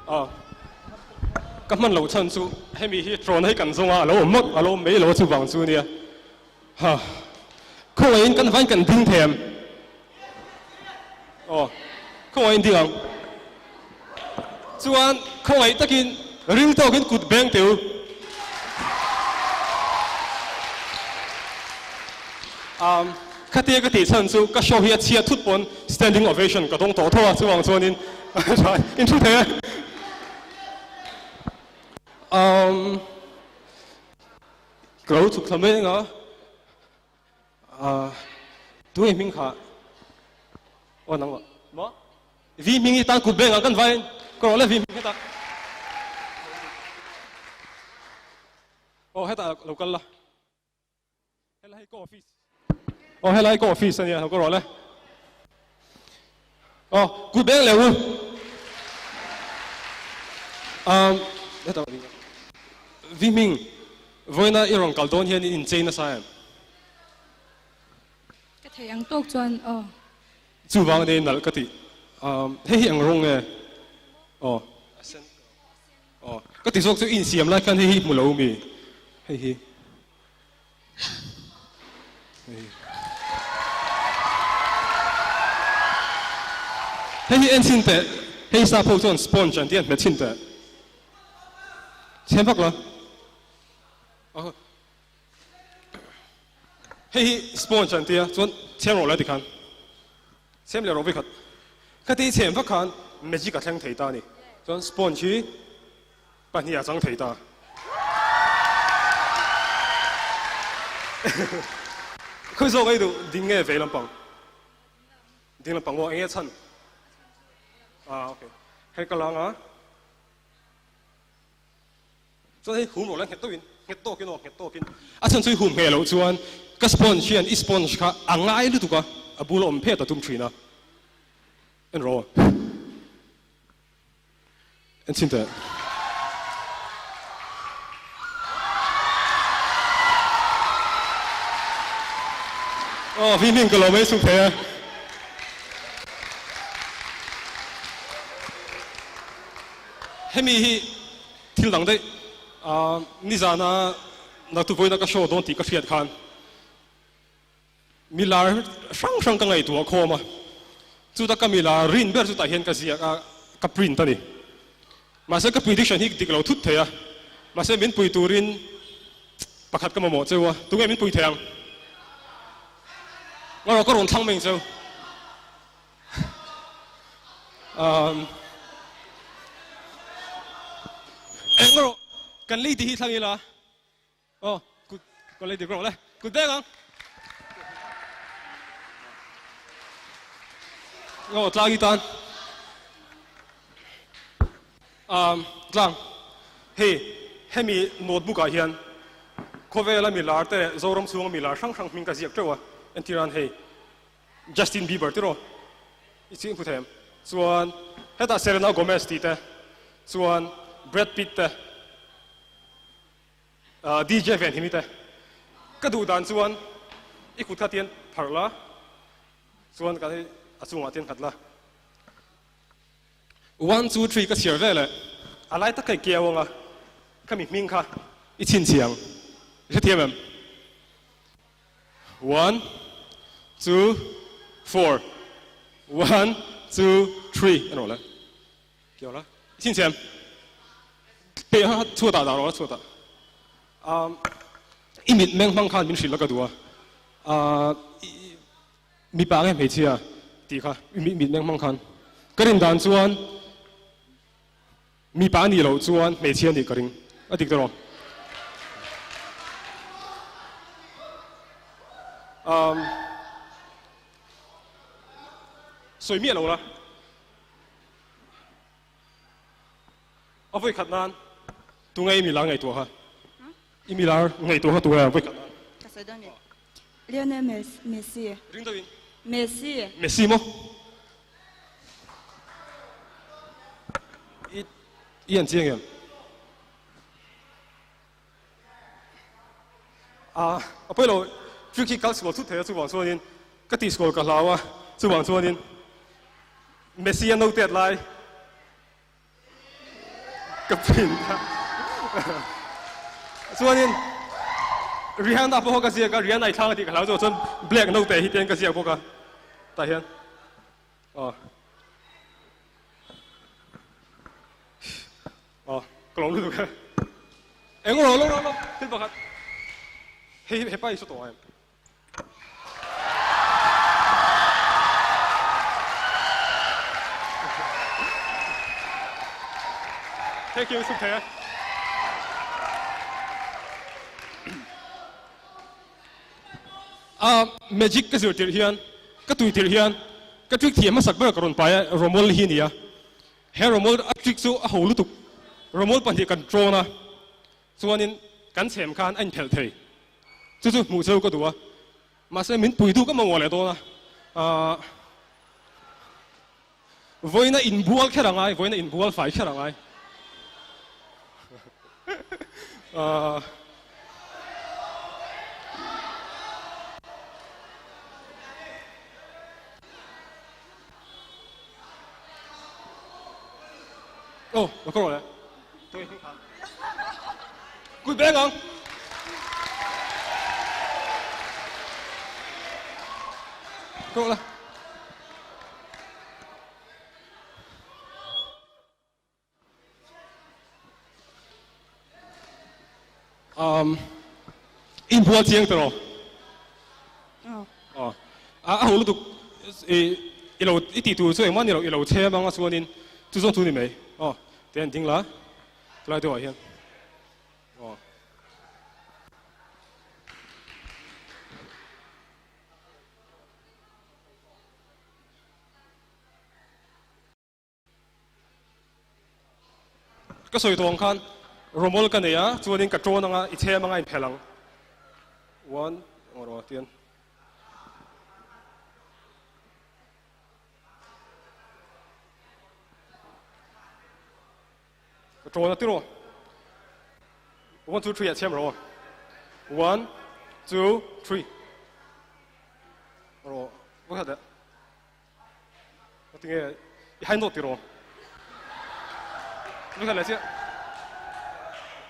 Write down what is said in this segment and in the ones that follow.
A ka hman loh chhan chu hemi hi trawna hi kan zawng a, a lo awm mawlh, a lo awm mai lo a chuvang chu nia. Ha khawngaihin kan vain kan ding thei em? Aw khawngaihin ding ang. Chuan khawngaih takin ril tawkin kut beng teh u. Um khatia ka tih chhan chu ka show hi a chhia thut pawn standing ovation ka dawng tawh tho a chuvang chuanin in thu thei e. Um ka lo chhuk thla mai anga ah tunge hming kha aw nangmah maw vi hming hi tan kut beng ang kan vain ka rawh le vi hming hetah aw hetah lo kal la. Helai ka office. Aw helai ka office ania lo ka rawh le. Aw kut beng leh u. Um heta Vi Ming vawiina i rawn kal dawn hian i inchei nasa em? Ka thei ang tawk chuan aw. Chuvang ania i nalh ka tih. Um hei hi eng rawng nge? Aw a sen. Aw ka ti zawk chu i insiam lai khan hei hi hmu lo mi? Hei hi. Hei hi en chhin teh, hei sap ho chuan sponge an tih a hmet chhin teh. Chhem vak la. Hei hi sponge an tia chuan chhem rawh la tikhan. Chhem leh rawh vekhat. Khati chhem vak khan magic a thleng thei ta a ni. Chuan sponge hi Pahnih a chang thei ta. Khawi zawk ei duh ding nge vei lampang? Ding lampang aw, eng nge chhan? Ah, okay. Hei ka lang a. Chuan hei hum rawh la nghet tawkin, nghet tawkin aw, nghet tawkin. A chhan chu i hum ngheh loh chuan ka sponge hian i sponge kha a ngai lutuk a, a bul a awm phet a tum thin a. En rawh aw. En chhin teh. Aw, vi hming ka lo mai suk thei a. Hemi hi thil dang daih, nizana naktuk vawiina ka show dawn tih ka hriat khan Milar hrang hrang ka ngaihtuah khawm a, chuta ka milar rin ber chutah hian ka ziak a, ka print a ni. Mahse ka prediction hi dik lo thut thei a, mahse min pui turin pakhat ka mamawh cheu a, tunge min pui thei ang? Ngarawh ka rawn thlang mai ang cheu. Umm Engrawh kan lady hi thlang ila. Aw, kut ka lei dik rawh le. Kut beng ang. Aw, tlang i tan. Um, tlang. Hei, hemi notebook ah hian khawvela mi lar te leh Zoram chhunga mi lar hrang hrang hming ka ziak teuh a. Entir an hei Justin Bieber tiraw i ching hmu thei em? Chuan hetah Selena Gomez tih te, chuan Brad Pitt te, DJ ven hi mite ka duh dan chuan i kut kha tian pharh la chuan kan hei a chungah tian nghat la one two three ka chhiar vel eh a lai tak ka i keu anga khami hming kha i chhinchhiang i hrethiam em one two four one two three a rawh le. Kio la chhinchhiam peh kha chhuatah dah rawh la chhuatah um i mit meng hmang khan min hrilh la ka duh a ah mipa nge hmeichhia tih kha i mit meng hmang khan ka rin dan chuan mipa a nih loh chuan hmeichhia a nih ka ring a dik tawh um sawi miah lo la. A vawi khat nan tunge i milar ngaihtuah kha? I milar ngaihtuah kha tunge a vawi khat nan? Ka sawi dawn ni. Lionel Messi. Ring deuhin. Messi. Messi maw? I i an chiang em? A a pawi lo trick hi kal sual thut thei a chuvang chuanin ka tih sual ka hlau a chuvang chuanin Messi a note at lai. Ka print a. Chuanin Rihanna pawh ka ziak a, Rihanna i thlang a tih ka hlau chu chuan black note hi tian ka ziak bawk a. Tah hian aw aw ka lawm lutuk e. Eng rawh lo lo lo thil pakhat hei hepa hi saw tawh em? Thank you, Suk Thaya. A magic ka zir tirh hian, ka tui tirh hian, ka trick thiam hmasak ber ka rawn pai a, Romol hi nia. He Romol a trick chu a ho lutuk. Romol pahnih kan trawn a, Chuanin kan chhem khan a inphelh thei. Chu chu hmuh cheu ka duh a, mahse min pui duh ka mamawh leh dawn a. Aah vawiina inbual kher a ngai, vawiina inbual fai kher a ngai. Aah. Aw, ka rawh le. Kut beng ang. Ka rawh le. Um, inbual chiang tawh. Aw. A ho lutuk i i lo i tih tur chu engmah ni lo i lo chhem anga chuanin chu zawng chu ni mai. Aw, te an ding la tlai deuhah hian. Aw. Ka sawi tawh ang khan rawmawl ka nei a, chuanin ka ṭawn anga i chhem anga inphelh ang. One, rawh tian. Ka ṭawn a tiraw. One, two, three ah chhem rawh. One, two, three. Rawh, pakhat eh. Tinge i hai nawt tiraw? Ni khat leh chiah.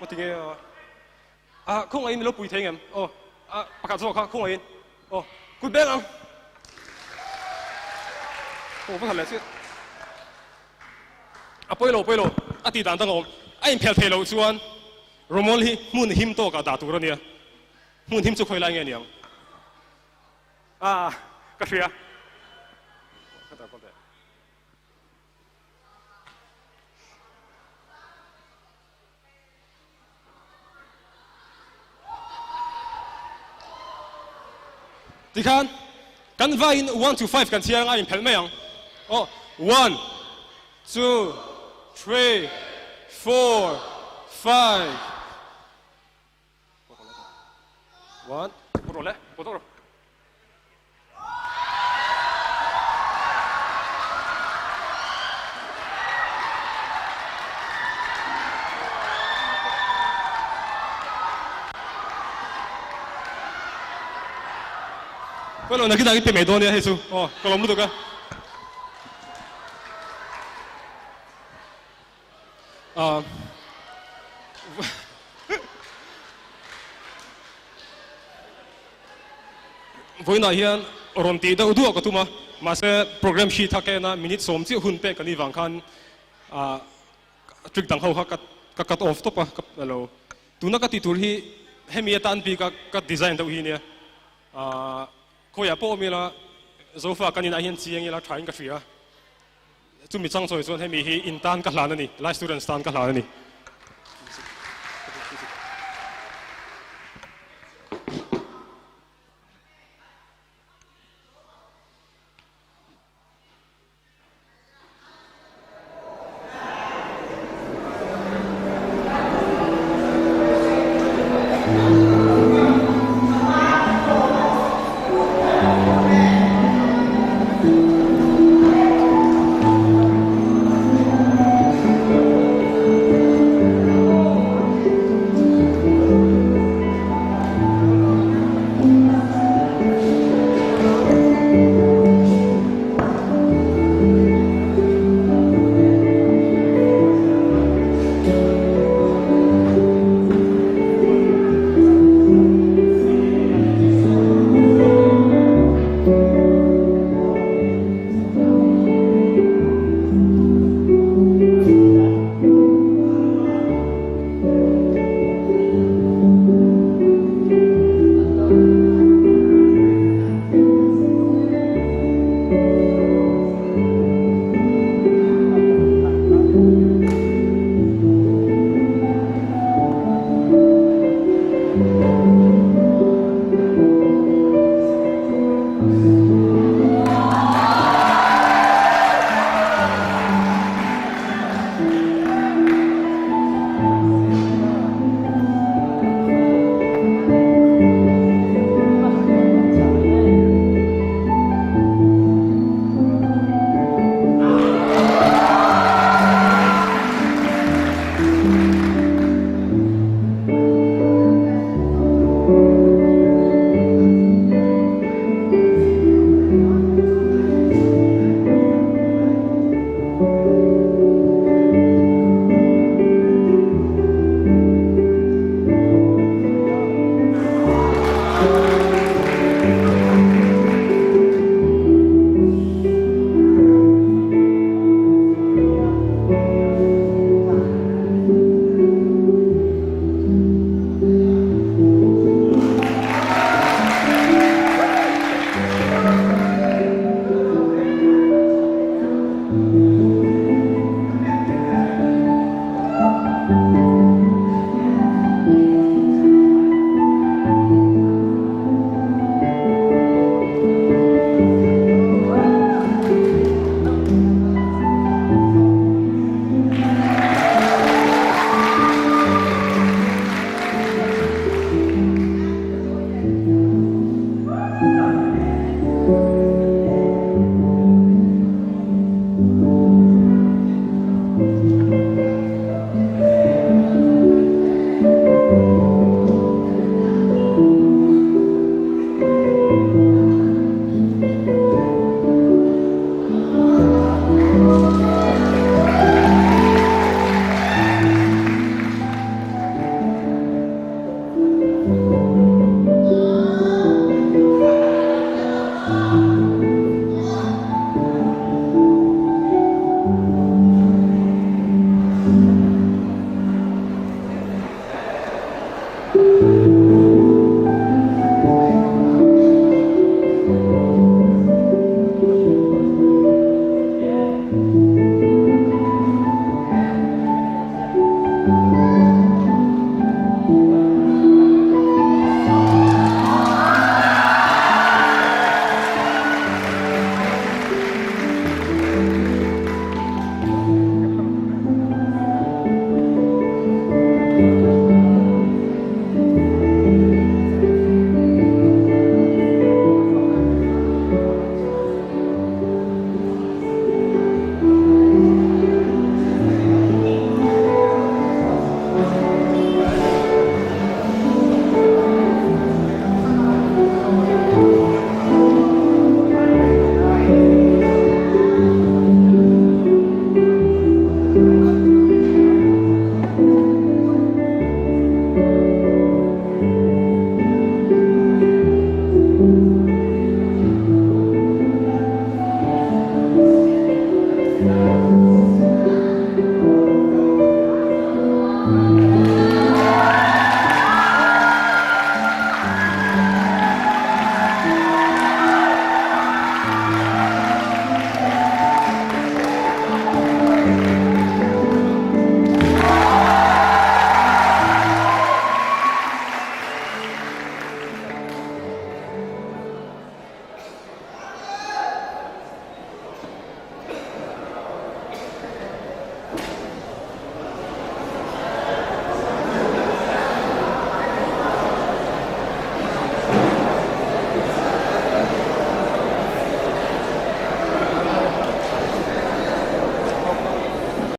Aw tinge a khawngaihin min lo pui thei ngem? Aw a pakhat zawk kha khawngaihin. Aw kut beng ang. Aw pakhat leh chiah. A pawi lo pawi lo a tih dan dang a awm. A inphelh theih loh chuan Romol hi hmun him tawkah dah tur a nia. Hmun him chu khawi lai nge niang? A, ka hria. Tikhan, kan vaiin 1 to 5 kan chhiar anga inphelh mai ang. Aw, 1, 2, 3, 4, 5. One, put rawh le, put rawh. Pawilo nakin ah i pe mai dawn nia hei chu aw ka lawm lutuk a. Vawiinah hian rawn tih deuh duah ka tum a, mahse program sheet kha ka en a, minute sawm chiah hun pek ka nih vang khan trick dang ho kha ka cut off tawp a, ka lo tuna ka tih tur hi hemi atan bik a ka design deuh hi nia, khawiah pawh awm ila Zofa kan inah hian chiang ila thain ka hria. Chumi chang chawi chuan hemi hi in tan ka hlan a ni, Lai students tan ka hlan a ni.